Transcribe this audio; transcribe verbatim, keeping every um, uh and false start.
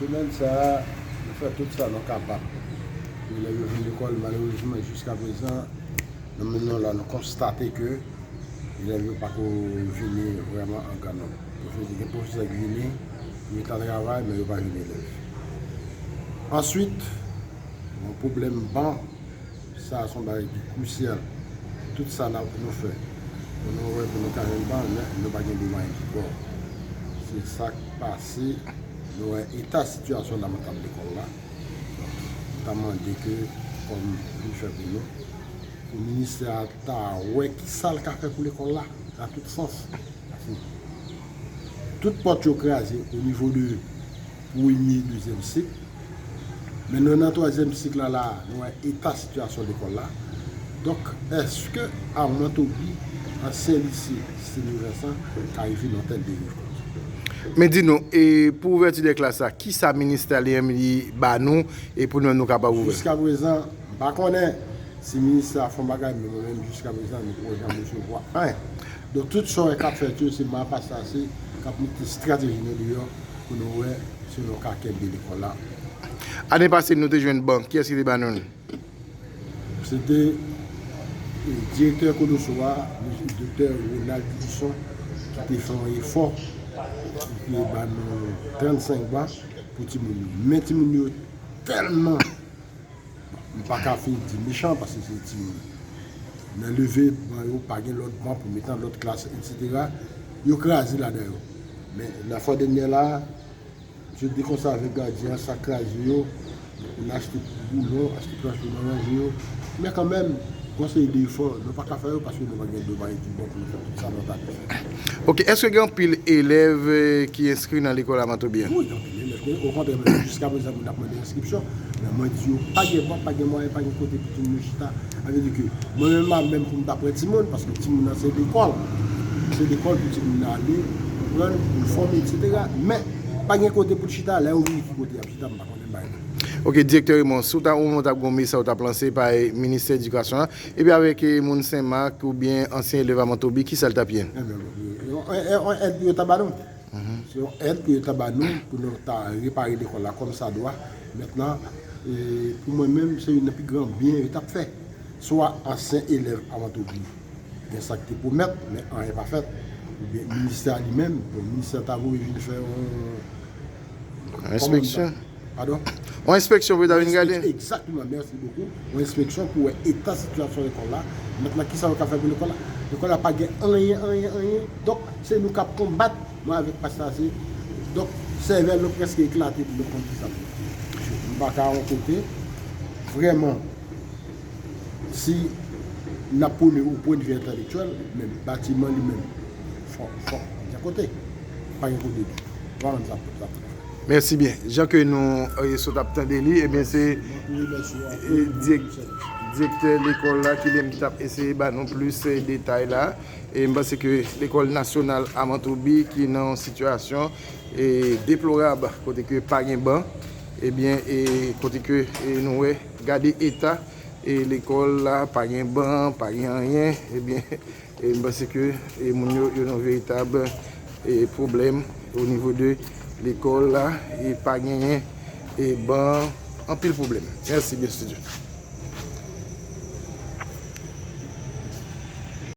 Semèn sa a, nou fè tout sa nou kapab pou elèv yo vin lekòl. Malerezman, jiskaprezan, nan men nou la, nou konstate ke elèv yo pako vini vrèman an gran nonb. Pwofesè, gen pwofesè ki vini, yo ta travay, men yo pa jwenn elèv. Answit, yon pwoblèm ban, sa a se yon bagay ki krisyal. Tout sa n ap, nou fè pou nou wè, pou nou ka jwenn ban, men nou pa gen de mwayen ki bon. Se sa k pase, nou wè eta sitiyasyon lamantab lekòl la. Donk, nou ta mande ke, kòm li fè pou nou, pou ministè a ta wè kisa l ka fè pou lekòl la, nan tout sans. Tout pòt yo kraze o nivo de premye, dezyèm sik. Men nou nan twazyèm sik la, la, nou wè eta sitiyasyon lekòl la. Donk, èske Armand Toby, ansyen lise Stenay Vincent, ka rive nan tèl deriv konsa? Men di nou, e pou ouvèti de klas la, kisa ministè li menm li ba nou, e pou nou, nou kapab ouvè? Jiskaprezan, m pa konnen si ministè a fè yon bagay, men mwen menm, jiskaprezan, nou poko janm resevwa anyen. Donk, tout sa w wè k ap fèt yo, se mal pase, se k ap mete estrateji nou deyò pou nou wè si nou ka kenbe lekòl la. Ane pase, nou te jwenn ban. Kiyès ki te ba nou l? Se te, e, direktè Kodoso a, mesye doktè Ronald Dubuisson, ki te fè yon efò, ki te ba nou trannsenk ban pou timoun yo. Men timoun yo tèlman, m pa ka fin di mechan, paske se timoun. Nan leve ban yo, pa gen lòt ban pou mete nan lòt klas, etsetera. Yo kraze ladan yo. Men, nan fwa dènyè la, misye di konsa avèk gadyen an, sa kraze yo, pou n achte boulon, achte planch pou nou ranje yo. Men kanmenm, gon seri de efò, nou pa ka fè yo paske nou pa gen de mwayen ki bon pou nou fè tout sa nou ta dwe fè. Ok, èske gen anpil elèv, eh, ki enskri nan lekòl Armand Toby a? Wi, gen anpil elèv. Men okontrè, men jiskaprezan, moun ap mande enskripsyon. Men mwen di yo, pa gen ban, pa gen mwayen, pa gen kote pou timoun yo chita. Sa vle di ke mwen menm la, menm pou m ta pran timoun, paske timoun nan se lekòl. Se lekòl pou timoun nan ale, konprann, pou l fòme, etsetera. Men, pa gen kote pou l chita, lè yo vini ki kote y ap chita, m pa konnen bagay la. Ok, Direktè Raymond, si w ta, ou menm w t ap gen yon mesaj w t ap lanse pa Ministè Edikasyon an, epi avèk, eh, moun Senmak oubyen ansyen elèv Armand Toby, kisa l t ap ye? Enben, yon, yon, yon èd pou yo ta ba nou. Se yon èd pou yo ta ba nou, pou nou ta repare lekòl la kòm sa dwa. Mentnan, eh, pou mwen menm, se youn nan pi gran byen yo t ap fè. Swa ansyen elèv Armand Toby gen sa k te pwomèt, men anyen pa fèt. Oubyen ministè a li menm, bon, ministè a ta voye vin fè yon, kòman n di sa? Enspeksyon. Padon? Yon enspeksyon pou yo ta vin gade. Enspeksyon, egzakteman, mèsi bokou. Yon enspeksyon pou wè eta sitiyasyon lekòl la. Mentnan, kisa yo ka fè pou lekòl la? Lekòl la pa gen anyen, anyen, anyen. Donk, se nou k ap konbat, mwen avèk pastè a, se, donk, sèvèl nou prèske eklate pou nou konn kisa pou nou fè. M pa ka yon kote, vrèman, si n ap pwone yon pwennvi entèlektyèl, men batiman li menm, fò, fò, gen kote. Pa gen kote di. Vwala sa, sa. Mèsi byen. Jan ke nou, eh, sot ap tande li, ebyen, se, eh, dirèk-, direktè lekòl la ki li menm ki t ap eseye ba nou plis, eh, detay la. E m panse ke lekòl nasyonal Armand Toby ki nan yon sitiyasyon, eh, deplorab, kote ke pa gen ban, ebyen, e kote ke, eh, nou wè, gade eta, eh, lekòl la, pa gen ban, pa gen anyen, ebyen, e m panse ke, eh, moun yo, yo nan veritab, eh, pwoblèm o nivo de lekòl la, e pa genyen, eh, ban, anpil pwoblèm. Mèsi byen, Studio.